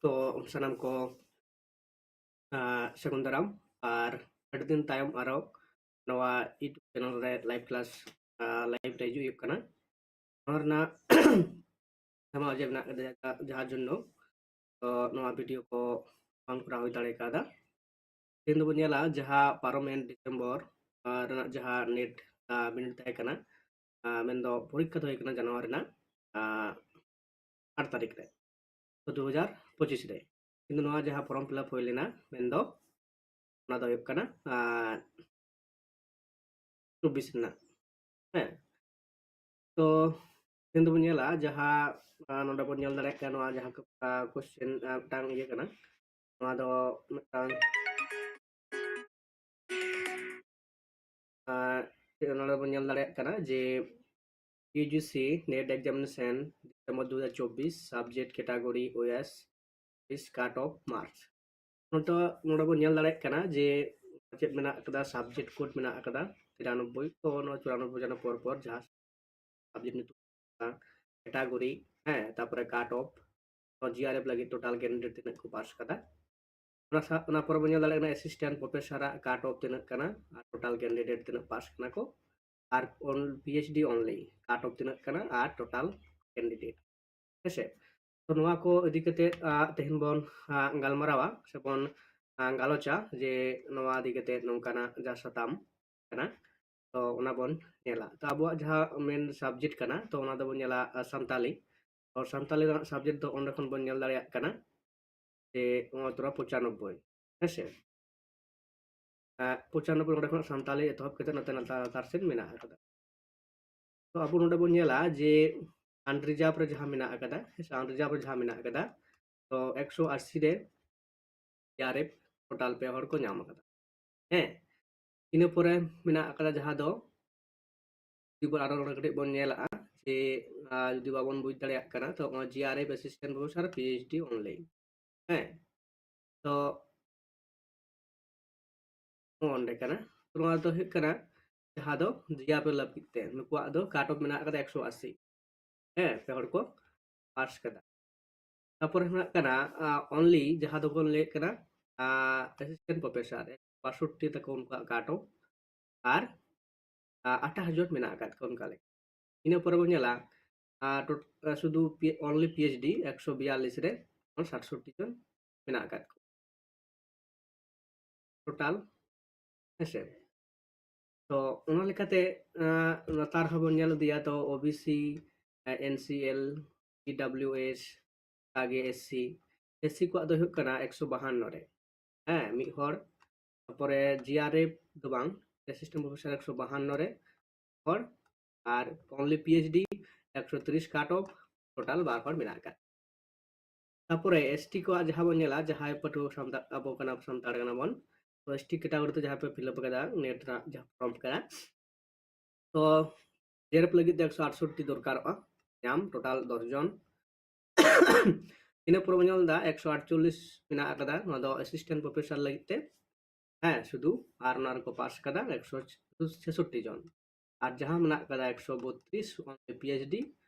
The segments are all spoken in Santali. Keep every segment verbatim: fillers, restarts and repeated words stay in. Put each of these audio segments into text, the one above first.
ᱛᱚ ᱥᱟᱱᱟᱢ ᱠᱚ ᱟᱸ, ᱥᱟᱹᱜᱩᱱ ᱫᱟᱨᱟᱢ᱾ ᱟᱨ ᱟᱹᱰᱤ ᱫᱤᱱ ᱛᱟᱭᱚᱢ ᱟᱨᱚ ᱱᱚᱣᱟ YouTube channel ᱨᱮ live class, ᱟᱸ, live ᱨᱮ ᱦᱤᱡᱩᱜ ᱦᱩᱭᱩᱜ ᱠᱟᱱᱟ᱾ ᱱᱚᱣᱟ ᱨᱮᱱᱟᱜ ᱟᱭᱢᱟ ᱚᱡᱮ ᱢᱮᱱᱟᱜ ᱟᱠᱟᱫᱟ, ᱡᱟ-, ᱡᱟᱦᱟᱸ ᱡᱚᱱᱱᱚ ᱛᱚ ᱱᱚᱣᱟ video ᱠᱚ ᱵᱟᱝ ᱠᱚᱨᱟᱣ ᱦᱩᱭ ᱫᱟᱲᱮ ᱠᱟᱣᱫᱟ᱾ ᱛᱮᱦᱮᱧ ᱫᱚᱵᱚᱱ ᱧᱮᱞᱟ ᱡᱟᱦᱟᱸ ᱯᱟᱨᱚᱢᱮᱱ December, ᱟᱸ, ᱨᱮᱱᱟᱜ ᱡᱟᱦᱟᱸ NET, ᱟᱸ, ᱵᱤᱱᱤᱰ ᱛᱟᱦᱮᱸ ᱠᱟᱱᱟ, ᱟᱸ, ᱢᱮᱱᱫᱚ ᱯᱚᱨᱤᱠᱠᱷᱟ ᱫᱚ ᱦᱩᱭ ᱠᱟᱱᱟ January ᱨᱮᱱᱟᱜ, ᱟᱸ, ᱟᱴ ᱛᱟᱹᱨᱤᱠᱷ ᱨᱮ, ᱛᱚ ᱫᱩ ᱦᱟᱡᱟᱨ ᱯᱚᱸᱪᱤᱥ ᱨᱮ᱾ ᱠᱤᱱᱛᱩ ᱱᱚᱣᱟ ᱡᱟᱦᱟᱸ form fill up ᱦᱩᱭ ᱞᱮᱱᱟ, ᱢᱮᱱᱫᱚ ᱚᱱᱟ ᱫᱚ ᱦᱩᱭᱩᱜ ᱠᱟᱱᱟ, ᱟᱸ, ᱪᱚᱵᱵᱤᱥ ᱨᱮᱱᱟᱜ᱾ ᱦᱮᱸ, ᱛᱚ ᱛᱮᱦᱮᱧ ᱫᱚᱵᱚᱱ ᱧᱮᱞᱟ ᱡᱟᱦᱟᱸ, ᱟᱸ, ᱱᱚᱰᱮ ᱵᱚᱱ ᱧᱮᱞ ᱫᱟᱲᱮᱭᱟᱜ ᱠᱟᱱᱟ, ᱱᱚᱣᱟ ᱡᱟᱦᱟᱸ ᱠᱚ, ᱟᱸ, question, ᱟᱸ, ᱢᱤᱫᱴᱟᱝ ᱤᱭᱟᱹ ᱠᱟᱱᱟ, ᱱᱚᱣᱟ ᱫᱚ ᱢᱤᱫᱴᱟᱝ, ᱟᱸ, ᱱᱚᱰᱮ ᱵᱚᱱ ᱧᱮᱞ ᱫᱟᱲᱮᱭᱟᱜ ᱠᱟᱱᱟ ᱡᱮ UGC NET examination December ᱫᱩ ᱦᱟᱡᱟᱨ ᱪᱚᱵᱵᱤᱥ, subject category OS is cut off marks᱾ ᱱᱚᱛᱮ ᱱᱚᱰᱮ ᱵᱚᱱ ᱧᱮᱞ ᱫᱟᱲᱮᱭᱟᱜ ᱠᱟᱱᱟ ᱡᱮ ᱪᱮᱫ ᱢᱮᱱᱟᱜ ᱟᱠᱟᱫᱟ, subject code ᱢᱮᱱᱟᱜ ᱟᱠᱟᱫᱟ ᱛᱤᱨᱟᱱᱚᱵᱵᱳᱭ, ᱛᱚ ᱱᱚᱣᱟ ᱪᱩᱨᱟᱱᱚᱵᱵᱳᱭ ᱡᱮᱱᱚ ᱯᱚᱨ ᱯᱚᱨ ᱡᱟᱦᱟᱸ subject ᱧᱩᱛᱩᱢ, category, ᱦᱮᱸ, ᱛᱟᱯᱚᱨᱮ cut off, ᱛᱚ GRF ᱞᱟᱹᱜᱤᱫ total candidate ᱛᱤᱱᱟᱹᱜ ᱠᱚ ᱯᱟᱥ ᱠᱟᱫᱟ᱾ ᱚᱱᱟ ᱥᱟ-, ᱚᱱᱟ ᱯᱚᱨᱮ ᱵᱚᱱ ᱧᱮᱞ ᱫᱟᱲᱮᱭᱟᱜ ᱠᱟᱱᱟ assistant professor ᱟᱜ cut off ᱛᱤᱱᱟᱹᱜ ᱠᱟᱱᱟ ᱟᱨ total candidate ᱛᱤᱱᱟᱹᱜ ᱯᱟᱥ ᱠᱟᱱᱟ ᱠᱚ, ᱟᱨ on-, PhD only cut off ᱛᱤᱱᱟᱹᱜ ᱠᱟᱱᱟ ᱟᱨ total candidate᱾ ᱦᱮᱸᱥᱮ? ᱛᱚ ᱱᱚᱣᱟ ᱠᱚ ᱤᱫᱤ ᱠᱟᱛᱮ, ᱟ, ᱛᱮᱦᱮᱧ ᱵᱚᱱ, ᱟ, ᱜᱟᱞᱢᱟᱨᱟᱣᱟ ᱥᱮ ᱵᱚᱱ, ᱟ, ᱜᱟᱞᱚᱪᱟ ᱡᱮ ᱱᱚᱣᱟ ᱤᱫᱤ ᱠᱟᱛᱮ ᱱᱚᱝᱠᱟᱱᱟᱜ ᱡᱟᱦᱟᱸ ᱥᱟᱛᱟᱢ ᱠᱟᱱᱟ, ᱛᱚ ᱚᱱᱟ ᱵᱚᱱ ᱧᱮᱞᱟ᱾ ᱛᱚ ᱟᱵᱚᱣᱟᱜ ᱡᱟᱦᱟᱸ main subject ᱠᱟᱱᱟ, ᱛᱚ ᱚᱱᱟ ᱫᱚᱵᱚᱱ ᱧᱮᱞᱟ, ᱟ, ᱥᱟᱱᱛᱟᱞᱤ᱾ ᱛᱚ ᱥᱟᱱᱛᱟᱞᱤ ᱨᱮᱱᱟᱜ subject ᱫᱚ ᱚᱸᱰᱮ ᱠᱷᱚᱱ ᱵᱚᱱ ᱧᱮᱞ ᱫᱟᱲᱮᱭᱟᱜ ᱠᱟᱱᱟ ᱡᱮ ᱱᱚᱣᱟ ᱛᱚᱨᱟ ᱯᱚᱸᱪᱟᱱᱚᱵᱵᱳᱭ, ᱦᱮᱸᱥᱮ? ᱟ, ᱯᱚᱸᱪᱟᱱᱚᱵᱵᱳᱭ ᱱᱚᱸᱰᱮ ᱠᱷᱚᱱᱟᱜ ᱥᱟᱱᱛᱟᱞᱤ ᱮᱛᱚᱦᱚᱵ ᱠᱟᱛᱮ ᱱᱚᱛᱮ ᱞᱟᱛᱟᱨ, ᱞᱟᱛᱟᱨ ᱥᱮᱫ ᱢᱮᱱᱟᱜ ᱟᱠᱟᱫᱟ᱾ ᱛᱚ ᱟᱵᱚ ᱱᱚᱰᱮ ᱵᱚᱱ ᱧᱮᱞᱟ ᱡᱮ unreserved ᱨᱮ ᱡᱟᱦᱟᱸ ᱢᱮᱱᱟᱜ ᱟᱠᱟᱫᱟ, ᱦᱮᱸ ᱥᱮ, unreserved ᱨᱮ ᱡᱟᱦᱟᱸ ᱢᱮᱱᱟᱜ ᱟᱠᱟᱫᱟ, ᱛᱚ ᱮᱠᱥᱚ ᱟᱥᱤ ᱨᱮ GRF total ᱯᱮ ᱦᱚᱲ ᱠᱚ ᱧᱟᱢ ᱟᱠᱟᱫᱟ᱾ ᱦᱮᱸ, ᱤᱱᱟᱹ ᱯᱚᱨᱮ ᱢᱮᱱᱟᱜ ᱟᱠᱟᱫᱟ ᱡᱟᱦᱟᱸ ᱫᱚ ᱡᱩᱫᱤ ᱵᱚᱱ ᱟᱨᱚ ᱱᱚᱰᱮ ᱠᱟᱹᱴᱤᱡ ᱵᱚᱱ ᱧᱮᱞᱟᱜᱼᱟ ᱡᱮ, ᱟ, ᱡᱩᱫᱤ ᱵᱟᱵᱚᱱ ᱵᱩᱡᱽ ᱫᱟᱲᱮᱭᱟᱜ ᱠᱟᱱᱟ, ᱛᱚ ᱱᱚᱜᱼᱚᱭ GRF assistant professor PhD only᱾ ᱦᱮᱸ, ᱛᱚ ᱱᱚᱜᱼᱚ ᱱᱚᱸᱰᱮ ᱠᱟᱱᱟ᱾ ᱛᱚ ᱱᱚᱣᱟ ᱫᱚ ᱦᱩᱭᱩᱜ ᱠᱟᱱᱟ ᱡᱟᱦᱟᱸ ᱫᱚ GRF ᱞᱟᱹᱜᱤᱫ ᱛᱮ ᱱᱩᱠᱩᱣᱟᱜ ᱫᱚ cut off ᱢᱮᱱᱟᱜ ᱟᱠᱟᱫᱟ ᱮᱠᱥᱚ ᱟᱥᱤ᱾ ᱦᱮᱸ, ᱯᱮ ᱦᱚᱲ ᱠᱚ ᱯᱟᱥ ᱠᱟᱫᱟ᱾ ᱛᱟᱯᱚᱨᱮ ᱦᱮᱱᱟᱜ ᱠᱟᱱᱟ ᱚᱱᱞᱤ, ᱡᱟᱦᱟᱸ ᱫᱚᱵᱚᱱ ᱞᱟᱹᱭᱮᱫ ᱠᱟᱱᱟ ᱮᱥᱤᱥᱴᱮᱱᱴ ᱯᱨᱚᱯᱷᱮᱥᱟᱨ, ᱵᱟᱥᱚᱴᱴᱤ ᱛᱟᱠᱚ ᱩᱱᱠᱩᱣᱟᱜ ᱠᱟᱴ ᱚᱯᱷ, ᱟᱨ ᱟᱴᱷᱟᱥ ᱡᱚᱱ ᱢᱮᱱᱟᱜ ᱟᱠᱟᱫ ᱠᱚᱣᱟ ᱚᱱᱠᱟ ᱞᱮᱠᱟ᱾ ᱤᱱᱟᱹ ᱯᱚᱨᱮ ᱵᱚᱱ ᱧᱮᱞᱟ ᱥᱩᱫᱷᱩ ᱚᱱᱞᱤ ᱯᱤ ᱮᱭᱤᱪ ᱰᱤ ᱮᱠᱥᱚ ᱵᱤᱭᱟᱞᱞᱤᱥ ᱨᱮ ᱥᱟᱛᱥᱚᱴᱴᱤ ᱡᱚᱱ ᱢᱮᱱᱟᱜ ᱟᱠᱟᱫ ᱠᱚᱣᱟ ᱴᱳᱴᱟᱞ᱾ ᱦᱮᱸᱥᱮ, ᱛᱚ ᱚᱱᱟ ᱞᱮᱠᱟᱛᱮ ᱞᱟᱛᱟᱨ ᱦᱚᱸᱵᱚᱱ ᱧᱮᱞ ᱤᱫᱤᱭᱟ, ᱛᱚ ᱳᱵᱤᱥᱤ, ᱮᱱ C L, E W S, ᱚᱱᱠᱟᱜᱮ ᱮᱥ ᱥᱤ᱾ ᱮᱥ ᱥᱤ ᱠᱚᱣᱟᱜ ᱫᱚ ᱦᱩᱭᱩᱜ ᱠᱟᱱᱟ ᱮᱠᱥᱚ ᱵᱟᱦᱟᱱᱱᱚ ᱨᱮ, ᱦᱮᱸ, ᱢᱤᱫ ᱦᱚᱲ᱾ ᱛᱟᱨᱯᱚᱨᱮ ᱡᱤ ᱟᱨ ᱮᱯᱷ ᱫᱚ ᱵᱟᱝ, ᱮᱥᱤᱥᱴᱮᱱᱴ ᱯᱨᱚᱯᱷᱮᱥᱟᱨ ᱮᱠᱥᱚ ᱵᱟᱦᱟᱱᱱᱚ ᱨᱮ ᱦᱚᱲ, ᱟᱨ ᱚᱱᱞᱤ ᱯᱤ ᱮᱭᱤᱪ ᱰᱤ ᱮᱠᱥᱚ ᱛᱤᱨᱤᱥ ᱠᱟᱴ ᱚᱯᱷ, ᱴᱳᱴᱟᱞ ᱵᱟᱨ ᱦᱚᱲ ᱢᱮᱱᱟᱜ ᱟᱠᱟᱫ᱾ ᱛᱟᱨᱯᱚᱨᱮ ᱮᱥ ᱴᱤ ᱠᱚᱣᱟᱜ ᱡᱟᱦᱟᱸ ᱵᱚᱱ ᱧᱮᱞᱟ, ᱡᱟᱦᱟᱸᱭ ᱯᱟᱹᱴᱷᱩᱣᱟᱹ ᱥᱟᱱᱛᱟᱲ, ᱟᱵᱚ ᱠᱟᱱᱟ, ᱥᱟᱱᱛᱟᱲ ᱠᱟᱱᱟ ᱵᱚᱱ, ᱛᱚ ᱮᱥ ᱴᱤ ᱠᱮᱴᱟᱜᱚᱨᱤ ᱛᱮ ᱡᱟᱦᱟᱸ ᱯᱮ ᱯᱷᱤᱞᱟᱯ ᱠᱟᱫᱟ ᱱᱮᱴ ᱨᱮᱱᱟᱜ ᱡᱟᱦᱟᱸ ᱯᱷᱚᱨᱢ ᱠᱟᱱᱟ, ᱛᱚ ᱡᱤ ᱟᱨ ᱮᱯᱷ ᱞᱟᱹᱜᱤᱫ ᱛᱮ ᱮᱠᱥᱚ ᱟᱴᱥᱚᱴᱴᱤ ᱫᱚᱨᱠᱟᱨᱚᱜᱼᱟ, ᱧᱟᱢ ᱴᱳᱴᱟᱞ ᱫᱚᱥ ᱡᱚᱱ᱾ ᱤᱱᱟᱹ ᱯᱚᱨᱮ ᱵᱚᱱ ᱧᱮᱞ ᱮᱫᱟ ᱮᱠᱥᱚ ᱟᱴᱪᱚᱞᱞᱤᱥ ᱢᱮᱱᱟᱜ ᱟᱠᱟᱫᱟ, ᱱᱚᱣᱟ ᱫᱚ ᱮᱥᱤᱥᱴᱮᱱᱴ ᱯᱨᱚᱯᱷᱮᱥᱟᱨ ᱞᱟᱹᱜᱤᱫ ᱛᱮ, ᱦᱮᱸ, ᱥᱩᱫᱷᱩ, ᱟᱨ ᱚᱱᱟ ᱨᱮᱠᱚ ᱯᱟᱥ ᱟᱠᱟᱫᱟ ᱮᱠᱥᱚ ᱪᱷᱮᱥᱚᱴᱴᱤ ᱡᱚᱱ᱾ ᱟᱨ ᱡᱟᱦᱟᱸ ᱢᱮᱱᱟᱜ ᱟᱠᱟᱫᱟ ᱮᱠᱥᱚ ᱵᱚᱛᱛᱨᱤᱥ ᱯᱤ ᱮᱭᱤᱪ ᱰᱤ,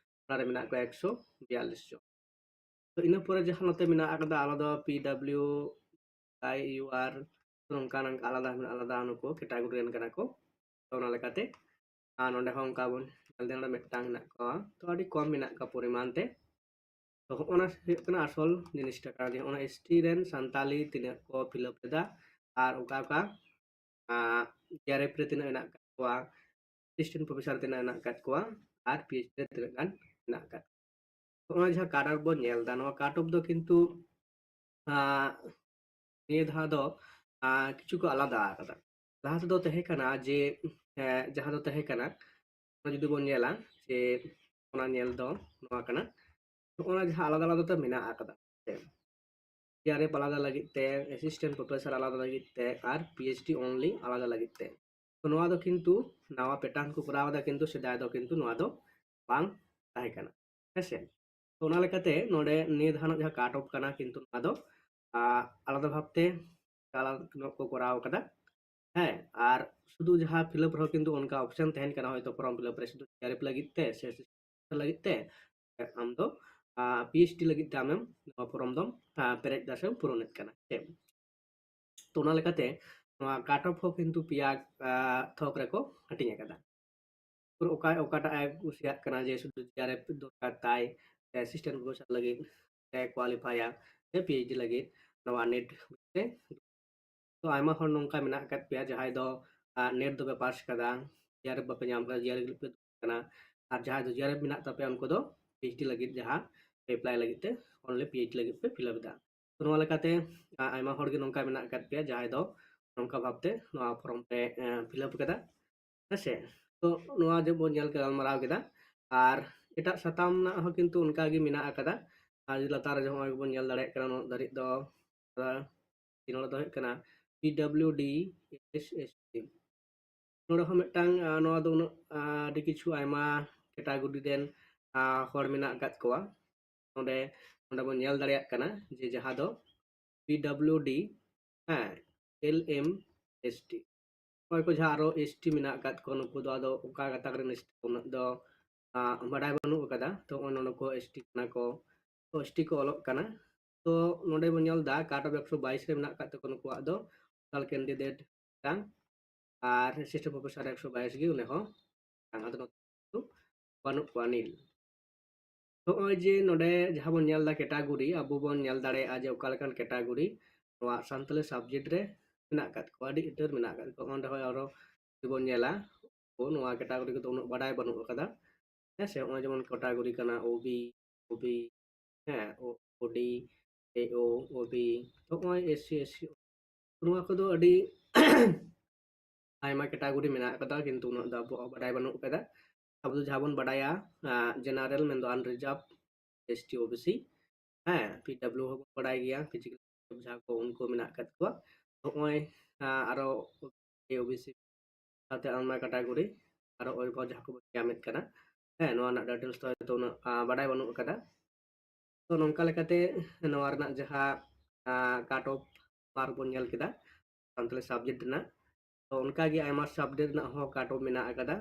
ᱚᱱᱟ ᱨᱮ ᱢᱮᱱᱟᱜ ᱠᱚᱣᱟ ᱮᱠᱥᱚ ᱵᱤᱭᱟᱞᱞᱤᱥ ᱡᱚᱱ᱾ ᱛᱚ ᱤᱱᱟᱹ ᱯᱚᱨᱮ ᱡᱟᱦᱟᱸ ᱱᱚᱛᱮ ᱢᱮᱱᱟᱜ ᱟᱠᱟᱫᱟ, ᱟᱞᱟᱫᱟ ᱯᱤ ᱰᱟᱵᱞᱤᱭᱩ, ᱟᱭ ᱤᱭᱩ ᱟᱨ, ᱱᱚᱝᱠᱟ ᱱᱚᱝᱠᱟ ᱟᱞᱟᱫᱟ ᱟᱞᱟᱫᱟ ᱱᱩᱠᱩ ᱠᱮᱴᱟᱜᱚᱨᱤ ᱨᱮᱱ ᱠᱟᱱᱟ ᱠᱚ᱾ ᱛᱚ ᱚᱱᱟ ᱞᱮᱠᱟᱛᱮ ᱟᱨ ᱱᱚᱰᱮ ᱦᱚᱸ ᱚᱱᱠᱟ ᱵᱚᱱ ᱧᱮᱞ ᱫᱟᱲᱮᱭᱟᱜᱼᱟ, ᱢᱤᱫᱴᱟᱝ ᱦᱮᱱᱟᱜ ᱠᱚᱣᱟ, ᱛᱚ ᱟᱹᱰᱤ ᱠᱚᱢ ᱢᱮᱱᱟᱜ ᱠᱚᱣᱟ ᱯᱚᱨᱤᱢᱟᱱ ᱛᱮ᱾ ᱛᱚ ᱦᱚᱸᱜᱼᱚ ᱱᱟ ᱦᱩᱭᱩᱜ ᱠᱟᱱᱟ ᱟᱥᱚᱞ ᱡᱤᱱᱤᱥᱴᱟ ᱠᱟᱱᱟ, ᱡᱮ ᱚᱱᱟ ᱮᱥ ᱴᱤ ᱨᱮᱱ ᱥᱟᱱᱛᱟᱞᱤ ᱛᱤᱱᱟᱹᱜ ᱠᱚ ᱯᱷᱤᱞᱟᱯ ᱞᱮᱫᱟ ᱟᱨ ᱚᱠᱟ ᱚᱠᱟ ᱡᱤ ᱟᱨ ᱮᱯᱷ ᱨᱮ ᱛᱤᱱᱟᱹᱜ ᱦᱮᱱᱟᱜ ᱟᱠᱟᱫ ᱠᱚᱣᱟ, ᱮᱥᱤᱥᱴᱮᱱᱴ ᱯᱨᱚᱯᱷᱮᱥᱟᱨ ᱛᱤᱱᱟᱹᱜ ᱦᱮᱱᱟᱜ ᱟᱠᱟᱫ ᱠᱚᱣᱟ ᱟᱨ ᱯᱤ ᱮᱭᱤᱪ ᱰᱤ ᱨᱮ ᱛᱤᱱᱟᱹᱜ ᱜᱟᱱ ᱦᱮᱱᱟᱜ ᱟᱠᱟᱫ ᱠᱚᱣᱟ᱾ ᱚᱱᱟ ᱡᱟᱦᱟᱸ ᱠᱟᱴ ᱚᱯᱷ ᱵᱚᱱ ᱧᱮᱞ ᱮᱫᱟ, ᱱᱚᱣᱟ ᱠᱟᱴ ᱚᱯᱷ ᱫᱚ ᱠᱤᱱᱛᱩ ᱟᱸ, ᱱᱤᱭᱟᱹ ᱫᱷᱟᱣ ᱫᱚ ᱟᱸ, ᱠᱤᱪᱷᱩ ᱠᱚ ᱟᱞᱟᱫᱟ ᱟᱠᱟᱫᱟ᱾ ᱞᱟᱦᱟ ᱛᱮᱫᱚ ᱛᱟᱦᱮᱸ ᱠᱟᱱᱟ ᱡᱮ, ᱮᱸ, ᱡᱟᱦᱟᱸ ᱫᱚ ᱛᱟᱦᱮᱸ ᱠᱟᱱᱟ, ᱚᱱᱟ ᱡᱩᱫᱤ ᱵᱚᱱ ᱧᱮᱞᱟ ᱡᱮ ᱚᱱᱟ ᱧᱮᱞ ᱫᱚ ᱱᱚᱣᱟ ᱠᱟᱱᱟ, ᱚᱱᱟ ᱡᱟᱦᱟᱸ ᱟᱞᱟᱫᱟ ᱟᱞᱟᱫᱟ ᱛᱮ ᱢᱮᱱᱟᱜ ᱟᱠᱟᱫᱟ, ᱡᱤ ᱟᱨ ᱮᱯᱷ ᱟᱞᱟᱫᱟ ᱞᱟᱹᱜᱤᱫ ᱛᱮ, ᱮᱥᱤᱥᱴᱮᱱᱴ ᱯᱨᱚᱯᱷᱮᱥᱟᱨ ᱟᱞᱟᱫᱟ ᱞᱟᱹᱜᱤᱫ ᱛᱮ, ᱟᱨ ᱯᱤ ᱮᱭᱤᱪ ᱰᱤ ᱚᱱᱞᱤ ᱟᱞᱟᱫᱟ ᱞᱟᱹᱜᱤᱫ ᱛᱮ᱾ ᱛᱚ ᱱᱚᱣᱟ ᱫᱚ ᱠᱤᱱᱛᱩ ᱱᱟᱣᱟ ᱯᱮᱴᱟᱨᱱ ᱠᱚ ᱠᱚᱨᱟᱣ ᱮᱫᱟ, ᱠᱤᱱᱛᱩ ᱥᱮᱫᱟᱭ ᱫᱚ ᱠᱤᱱᱛᱩ ᱱᱚᱣᱟ ᱫᱚ ᱵᱟᱝ ᱛᱟᱦᱮᱸ ᱠᱟᱱᱟ, ᱦᱮᱸᱥᱮ᱾ ᱛᱚ ᱚᱱᱟ ᱞᱮᱠᱟᱛᱮ ᱱᱚᱰᱮ ᱱᱤᱭᱟᱹ ᱫᱷᱟᱣ ᱨᱮᱱᱟᱜ ᱡᱟᱦᱟᱸ ᱠᱟᱴ ᱚᱯᱷ ᱠᱟᱱᱟ, ᱠᱤᱱᱛᱩ ᱱᱚᱣᱟ ᱫᱚ ᱟᱸ, ᱟᱞᱟᱫᱟ ᱵᱷᱟᱵᱽᱛᱮ ᱟᱞᱟᱫᱟ ᱧᱚᱜ ᱠᱚ ᱠᱚᱨᱟᱣ ᱠᱟᱫᱟ, ᱦᱮᱸ᱾ ᱟᱨ ᱥᱩᱫᱷᱩ ᱡᱟᱦᱟᱸ ᱯᱷᱤᱞᱟᱯ ᱨᱮᱦᱚᱸ ᱠᱤᱱᱛᱩ ᱚᱱᱠᱟ ᱚᱯᱥᱮᱱ ᱛᱟᱦᱮᱱ ᱠᱟᱱᱟ, ᱦᱚᱭᱛᱳ ᱯᱷᱚᱨᱚᱢ ᱯᱷᱤᱞᱟᱯ ᱨᱮ ᱥᱩᱫᱷᱩ ᱡᱤ ᱟᱨ ᱮᱯᱷ ᱞᱟᱹᱜᱤᱫ ᱛᱮ ᱥᱮ ᱞᱟᱹᱜᱤᱫ ᱛᱮ ᱟᱢ ᱫᱚ ᱯᱤ ᱮᱭᱤᱪ ᱰᱤ ᱞᱟᱹᱜᱤᱫ ᱛᱮ ᱟᱢᱮᱢ ᱱᱚᱣᱟ ᱯᱷᱚᱨᱚᱢ ᱫᱚᱢ ᱯᱮᱨᱮᱡ ᱫᱟ ᱥᱮᱢ ᱯᱩᱨᱚᱱᱮᱫ ᱠᱟᱱᱟ᱾ ᱛᱚ ᱚᱱᱟ ᱞᱮᱠᱟᱛᱮ ᱱᱚᱣᱟ ᱠᱟᱴ ᱚᱯᱷ ᱦᱚᱸ ᱠᱤᱱᱛᱩ ᱯᱮᱭᱟ ᱛᱷᱚᱠ ᱨᱮᱠᱚ ᱦᱟᱹᱴᱤᱧ ᱟᱠᱟᱫᱟ᱾ ᱚᱠᱟ ᱚᱠᱟᱴᱟᱜ ᱮ ᱠᱩᱥᱤᱭᱟᱜ ᱠᱟᱱᱟ ᱡᱮ ᱥᱩᱫᱷᱩ ᱡᱤ ᱟᱨ ᱮᱯᱷ ᱫᱚᱨᱠᱟᱨ ᱛᱟᱭ, ᱥᱮ ᱮᱥᱤᱥᱴᱮᱱᱴ ᱯᱨᱚᱯᱷᱮᱥᱚᱨ ᱞᱟᱹᱜᱤᱫ ᱮ ᱠᱳᱣᱟᱞᱤᱯᱷᱟᱭᱟ, ᱥᱮ ᱯᱤ ᱮᱭᱤᱪ ᱰᱤ ᱞᱟᱹᱜᱤᱫ ᱱᱚᱣᱟ ᱱᱮᱴ ᱛᱮ᱾ ᱛᱚ ᱟᱭᱢᱟ ᱦᱚᱲ ᱱᱚᱝᱠᱟ ᱢᱮᱱᱟᱜ ᱟᱠᱟᱫ ᱯᱮᱭᱟ ᱡᱟᱦᱟᱸᱭ ᱫᱚ ᱱᱮᱴ ᱫᱚᱯᱮ ᱯᱟᱥ ᱠᱟᱫᱟ, ᱡᱤ ᱟᱨ ᱮᱯᱷ ᱵᱟᱯᱮ ᱧᱟᱢ ᱠᱟᱫᱟ, ᱡᱤ ᱟᱨ ᱮᱯᱷ ᱞᱟᱹᱜᱤᱫ ᱯᱮ ᱫᱩᱲᱩᱵ ᱠᱟᱱᱟ, ᱟᱨ ᱡᱟᱦᱟᱸᱭ ᱫᱚ ᱡᱤ ᱟᱨ ᱮᱯᱷ ᱢᱮᱱᱟᱜ ᱛᱟᱯᱮᱭᱟ ᱩᱱᱠᱩ ᱫᱚ ᱯᱤ ᱮᱭᱤᱪ ᱰᱤ ᱞᱟᱹᱜᱤᱫ ᱡᱟᱦᱟᱸ ᱮᱯᱞᱟᱭ ᱞᱟᱹᱜᱤᱫ ᱛᱮ ᱚᱱᱞᱤ ᱯᱤ ᱮᱭᱤᱪ ᱰᱤ ᱞᱟᱹᱜᱤᱫ ᱯᱮ ᱯᱷᱤᱞᱟᱯ ᱮᱫᱟ᱾ ᱛᱚ ᱱᱚᱣᱟ ᱞᱮᱠᱟᱛᱮ ᱟᱭᱢᱟ ᱦᱚᱲ ᱜᱮ ᱱᱚᱝᱠᱟ ᱢᱮᱱᱟᱜ ᱟᱠᱟᱫ ᱯᱮᱭᱟ ᱡᱟᱦᱟᱸᱭ ᱫᱚ ᱱᱚᱝᱠᱟ ᱵᱷᱟᱵᱛᱮ ᱱᱚᱣᱟ ᱯᱷᱚᱨᱚᱢ ᱯᱮ ᱯᱷᱤᱞᱟᱯ ᱠᱟᱫᱟ᱾ ᱦᱮᱸᱥᱮ? ᱛᱚ ᱱᱚᱣᱟ ᱡᱮ ᱵᱚᱱ ᱧᱮᱞ ᱜᱟᱞᱢᱟᱨᱟᱣ ᱠᱮᱫᱟ, ᱟᱨ ᱮᱴᱟᱜ ᱥᱟᱛᱟᱢ ᱨᱮᱱᱟᱜ ᱦᱚᱸ ᱠᱤᱱᱛᱩ ᱚᱱᱠᱟ ᱜᱮ ᱢᱮᱱᱟᱜ ᱟᱠᱟᱫᱟ᱾ ᱟᱨ ᱞᱟᱛᱟᱨ ᱨᱮ ᱱᱚᱜᱼᱚᱭ ᱵᱚᱱ ᱧᱮᱞ ᱫᱟᱲᱮᱭᱟᱜ ᱠᱟᱱᱟ ᱩᱱᱟᱹᱜ ᱫᱷᱟᱹᱨᱤᱡ ᱫᱚ, ᱟᱨ ᱱᱚᱰᱮ ᱫᱚ ᱦᱩᱭᱩᱜ ᱠᱟᱱᱟ ᱯᱤ ᱰᱟᱵᱞᱤᱭᱩ ᱰᱤ, ᱮᱥ ᱮᱥ ᱴᱤ᱾ ᱱᱚᱰᱮ ᱦᱚᱸ ᱢᱤᱫᱴᱟᱝ ᱱᱚᱣᱟ ᱫᱚ ᱩᱱᱟᱹᱜ ᱟᱹᱰᱤ ᱠᱤᱪᱷᱩ ᱟᱭᱢᱟ ᱠᱮᱴᱟᱜᱚᱨᱤ ᱨᱮᱱ ᱦᱚᱲ ᱢᱮᱱᱟᱜ ᱟᱠᱟᱫ ᱠᱚᱣᱟ᱾ ᱱᱚᱰᱮ ᱱᱚᱰᱮ ᱵᱚᱱ ᱧᱮᱞ ᱫᱟᱲᱮᱭᱟᱜ ᱠᱟᱱᱟ ᱡᱮ ᱡᱟᱦᱟᱸ ᱫᱚ ᱯᱤ ᱰᱟᱵᱞᱤᱭᱩ ᱰᱤ, ᱦᱮᱸ, ᱮᱞ ᱮᱢ ᱮᱥ ᱴᱤ᱾ ᱚᱠᱚᱭ ᱠᱚ ᱡᱟᱦᱟᱸ ᱟᱨᱚ ᱮᱥ ᱴᱤ ᱢᱮᱱᱟᱜ ᱟᱠᱟᱫ ᱠᱚᱣᱟ, ᱱᱩᱠᱩ ᱫᱚ ᱟᱫᱚ ᱚᱠᱟ ᱜᱟᱛᱟᱠ ᱨᱮᱱ ᱮᱥ ᱴᱤ ᱩᱱᱟᱹᱜ ᱫᱚ ᱵᱟᱰᱟᱭ ᱵᱟᱹᱱᱩᱜ ᱟᱠᱟᱫᱟ᱾ ᱛᱚ ᱱᱚᱜᱼᱚᱭ ᱱᱚᱰᱮ ᱠᱚ ᱮᱥ ᱴᱤ ᱠᱟᱱᱟ ᱠᱚ, ᱛᱚ ᱮᱥ ᱴᱤ ᱠᱚ ᱚᱞᱚᱜ ᱠᱟᱱᱟ᱾ ᱛᱚ ᱱᱚᱰᱮ ᱵᱚᱱ ᱧᱮᱞ ᱮᱫᱟ ᱠᱟᱴ ᱚᱯᱷ ᱮᱠᱥᱚ ᱵᱟᱭᱤᱥ ᱨᱮ ᱢᱮᱱᱟᱜ ᱟᱠᱟᱫ ᱛᱟᱠᱚ ᱱᱩᱠᱩᱣᱟᱜ ᱫᱚ ᱴᱳᱴᱟᱞ ᱠᱮᱱᱰᱤᱰᱮᱴ ᱢᱤᱫᱴᱟᱝ, ᱟᱨ ᱮᱥᱤᱥᱴᱮᱱᱴ ᱯᱨᱚᱯᱷᱮᱥᱚᱨ ᱮᱠᱥᱚ ᱵᱟᱭᱤᱥ ᱜᱮ, ᱩᱱᱤ ᱦᱚᱸ ᱢᱤᱫᱴᱟᱝ, ᱟᱫᱚ ᱱᱚᱛᱮ ᱫᱚ ᱵᱟᱹᱱᱩᱜ ᱠᱚᱣᱟ, ᱱᱤᱞ᱾ ᱱᱚᱜᱼᱚᱭ ᱡᱮ ᱱᱚᱰᱮ ᱡᱟᱦᱟᱸ ᱵᱚᱱ ᱧᱮᱞ ᱮᱫᱟ ᱠᱮᱴᱟᱜᱚᱨᱤ, ᱟᱵᱚ ᱵᱚᱱ ᱧᱮᱞ ᱫᱟᱲᱮᱭᱟᱜᱼᱟ ᱡᱮ ᱚᱠᱟ ᱞᱮᱠᱟᱱ ᱠᱮᱴᱟᱜᱚᱨᱤ ᱱᱚᱣᱟ ᱥᱟᱱᱛᱟᱞᱤ ᱥᱟᱵᱡᱮᱠᱴ ᱨᱮ ᱢᱮᱱᱟᱜ ᱟᱠᱟᱫ ᱠᱚᱣᱟ, ᱟᱹᱰᱤ ᱩᱛᱟᱹᱨ ᱢᱮᱱᱟᱜ ᱟᱠᱟᱫ ᱠᱚᱣᱟ᱾ ᱚᱸᱰᱮ ᱦᱚᱸ ᱟᱨᱚ ᱡᱩᱫᱤ ᱵᱚᱱ ᱧᱮᱞᱟ, ᱱᱚᱣᱟ ᱠᱮᱴᱟᱜᱚᱨᱤ ᱠᱚᱫᱚ ᱩᱱᱟᱹᱜ ᱵᱟᱰᱟᱭ ᱵᱟᱹᱱᱩᱜ ᱟᱠᱟᱫᱟ᱾ ᱦᱮᱸ ᱥᱮ, ᱱᱚᱜᱼᱚᱭ ᱡᱮᱢᱚᱱ ᱠᱮᱴᱟᱜᱚᱨᱤ ᱠᱟᱱᱟ ᱳ ᱵᱤ, ᱳ ᱵᱤ, ᱦᱮᱸ, ᱳ ᱰᱤ, ᱮ ᱳ, ᱳ ᱵᱤ, ᱱᱚᱜᱼᱚᱭ ᱮᱥ ᱥᱤ, ᱮᱥ ᱴᱤ, ᱱᱚᱣᱟ ᱠᱚᱫᱚ ᱟᱹᱰᱤ ᱟᱭᱢᱟ ᱠᱮᱴᱟᱜᱚᱨᱤ ᱢᱮᱱᱟᱜ ᱟᱠᱟᱫᱟ, ᱠᱤᱱᱛᱩ ᱩᱱᱟᱹᱜ ᱫᱚ ᱟᱵᱚᱣᱟᱜ ᱵᱟᱰᱟᱭ ᱵᱟᱹᱱᱩᱜ ᱟᱠᱟᱫᱟ᱾ ᱟᱵᱚ ᱫᱚ ᱡᱟᱦᱟᱸ ᱵᱚᱱ ᱵᱟᱰᱟᱭᱟ, ᱡᱮᱱᱟᱨᱮᱞ, ᱢᱮᱱᱫᱚ unreserve, S T, O B C, ᱦᱮᱸ, ᱯᱤ ᱰᱟᱵᱞᱤᱭᱩ ᱦᱚᱸᱵᱚᱱ ᱵᱟᱰᱟᱭ ᱜᱮᱭᱟ, ᱯᱷᱤᱡᱤᱠᱮᱞ ᱡᱟᱦᱟᱸ ᱠᱚ, ᱩᱱᱠᱩ ᱢᱮᱱᱟᱜ ᱟᱠᱟᱫ ᱠᱚᱣᱟ᱾ ᱱᱚᱜᱼᱚᱭ ᱟᱨᱚ ᱳ ᱵᱤ ᱥᱤ ᱥᱟᱶᱛᱮ ᱟᱭᱢᱟ ᱠᱮᱴᱟᱜᱚᱨᱤ ᱟᱨᱚ ᱳᱭᱮᱵᱷᱟᱨ ᱡᱟᱦᱟᱸ ᱠᱚᱵᱚᱱ ᱧᱟᱢᱮᱫ ᱠᱟᱱᱟ᱾ ᱦᱮᱸ, ᱱᱚᱣᱟ ᱨᱮᱱᱟᱜ ᱰᱤᱴᱮᱞᱥ ᱫᱚ ᱦᱚᱭᱛᱳ ᱩᱱᱟᱹᱜ ᱵᱟᱰᱟᱭ ᱵᱟᱹᱱᱩᱜ ᱟᱠᱟᱫᱟ᱾ ᱛᱚ ᱱᱚᱝᱠᱟ ᱞᱮᱠᱟᱛᱮ ᱱᱚᱣᱟ ᱨᱮᱱᱟᱜ ᱡᱟᱦᱟᱸ ᱠᱟᱴ ᱚᱯᱷ ᱢᱟᱨᱠ ᱵᱚᱱ ᱧᱮᱞ ᱠᱮᱫᱟ ᱥᱟᱱᱛᱟᱲᱤ ᱥᱟᱵᱡᱮᱠᱴ ᱨᱮᱱᱟᱜ, ᱛᱚ ᱚᱱᱠᱟᱜᱮ ᱟᱭᱢᱟ ᱥᱟᱵᱡᱮᱠᱴ ᱨᱮᱱᱟᱜ ᱦᱚᱸ ᱠᱟᱴ ᱚᱯᱷ ᱢᱮᱱᱟᱜ ᱟᱠᱟᱫᱟ᱾